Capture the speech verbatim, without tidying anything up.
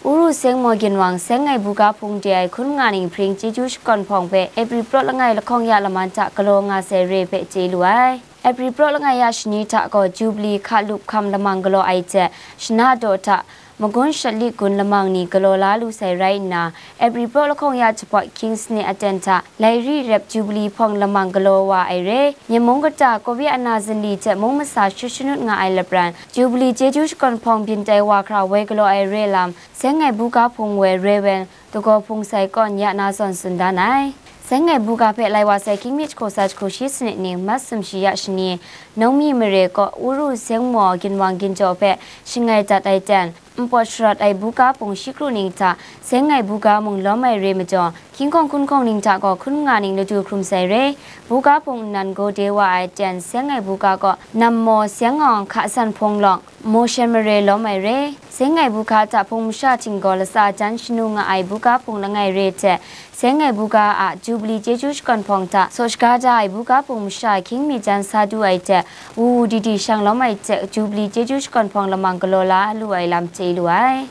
Uru Seng Maw Ginwang Seng Ngai Buga Hpung de ai hkun nga ning hpring chyeju shakawn hpawng hpe April praw langai lahkawng ya laman hta galaw nga sai re hpe chye lu ai. April praw langai ya shani hta gaw Jubilee hka lup hkam lamang galaw ai hte, shana daw hta magun shatlik gun lamang ni galaw la lu sai rai nna, April praw lahkawng ya jahpawt hkying sanit aten hta lairi rep Jubilee hpawng lamang galaw wa ai re. Myen mung kata Covid ana zinli hte mung masa shut shanut nga ai lapran, Jubilee chyeju shakawn hpawng byin tai wa hkra woi galaw ai re lam, Seng Ngai Buga Hpung woi Rev. Dagaw Hpung Sai kaw n ya na zawn tsun dan ai. Seng Ngai Buga hpe lai wa sai hkying mi jahku sa jahku shi sanit ning Mat sumshi ya shani, Nungmi mare kaw Uru Seng Maw Ginwang Ginjaw hpe shangai dat ai ten, npawt sharawt ai buga hpung shi kru ning hta Seng Ngai Buga mung lawm ai re majaw, hkying hkawng hkun hkawng ning hta gaw hkun nga ning ladu hkrum sai re. Buga hpung nnan gaw de wa ai ten Seng Ngai Buga kaw Nam Maw Seng Awng Hka San Hpung Lawng, Maw Shen Mare lawm ai re. Seng Ngai Buga hta hpung masha htinggaw latsa jan shanu nga ai buga hpung langai re hte, Seng Ngai Buga a Jubilee chyeju shakawn hpawng hta saw shaga da ai buga hpung masha hkying mi jan sa du ai hte, wu wu di di shang lawm ai hte, Jubilee chyeju shakawn hpawng lamang galaw la lu ai lam chye lu ai.